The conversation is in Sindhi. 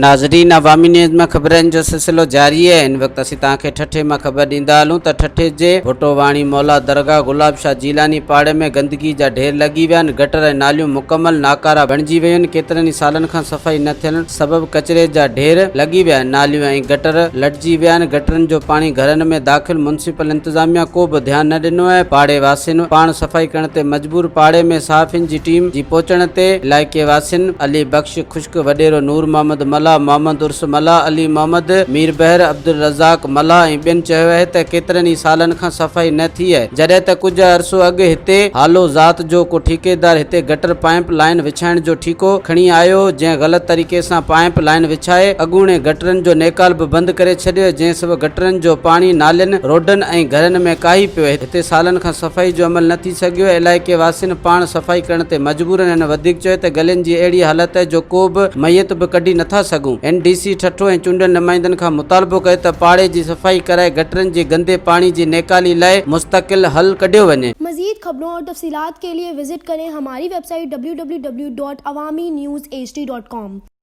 ناظرين عوامي نيوز مان خبرن جو سلسلو جاري آهي هن وقت اسين توهان کي ٺٽي مان خبر ڏيندا هلون ته ٺٽي جي ڀٽو واڻي مولا درگاهه گلاب شاهه جيلاني پاڙي ۾ گندگي جا ڍير لڳي ويا آهن گٽر ۽ ناليون مڪمل ناڪارا بڻجي ويون آهن ڪيترن ئي سالن کان صفائي نه ٿيڻ سبب ڪچري جا ڍير لڳي ويا آهن ناليون ۽ گٽر لٽجي ويا آهن گٽرن جو پاڻي گهرن ۾ داخل ميونسپل انتظاميا ڪو به ڌيان نه ڏنو آهي پاڙي واسين پاڻ صفائي ڪرڻ تي مجبور پاڙي ۾ صحافين جي ٽيم جي پهچڻ تي علائقي واسين علي بخش خشڪ، وڏيرو نور محمد ملاح، محمد عرس ملاح، علي محمد ميربحر، عبدالرزاق ملاح ۽ ٻين چيو آهي ته ڪيترن ئي سالن کان صفائي نه ٿي آهي جڏهن ته ڪجهه عرصو اڳ هتي هالو ذات جو ڪو ٺيڪيدار هتي گٽر پائيپ لائين وڇائڻ جو ٺيڪو کڻي آيو هو جنهن غلط طريقي سان پائيپ لائين وڇائي اڳوڻي گٽرن جو نيڪال به بند ڪري ڇڏيو جنهن سبب گٽرن جو پاڻي نالين، روڊن ۽ گهرن ۾ ڪاهي پيو هتي سالن کان صفائي جو عمل نه ٿي سگهيو، علائقي واسين پاڻ صفائي ڪرڻ تي مجبور آهن، هن وڌيڪ چيو ته گلين جي اهڙي حالت آهي جو ڪو به ميت به ڪڍي نٿا سگهون، اين ڊي سي ٺٽو ۽ چونڊيل نمائندن کان مطالبو ڪيو ته پاڙي جي صفائي ڪرائي گٽرن جي گندي پاڻي جي نيڪالي لاء مستقل حل ڪڍيو وڃي. مزيد خبرون اور تفصيلات کے لئے وزٽ ڪرين ھماري web site www.awamiNewsHD.com.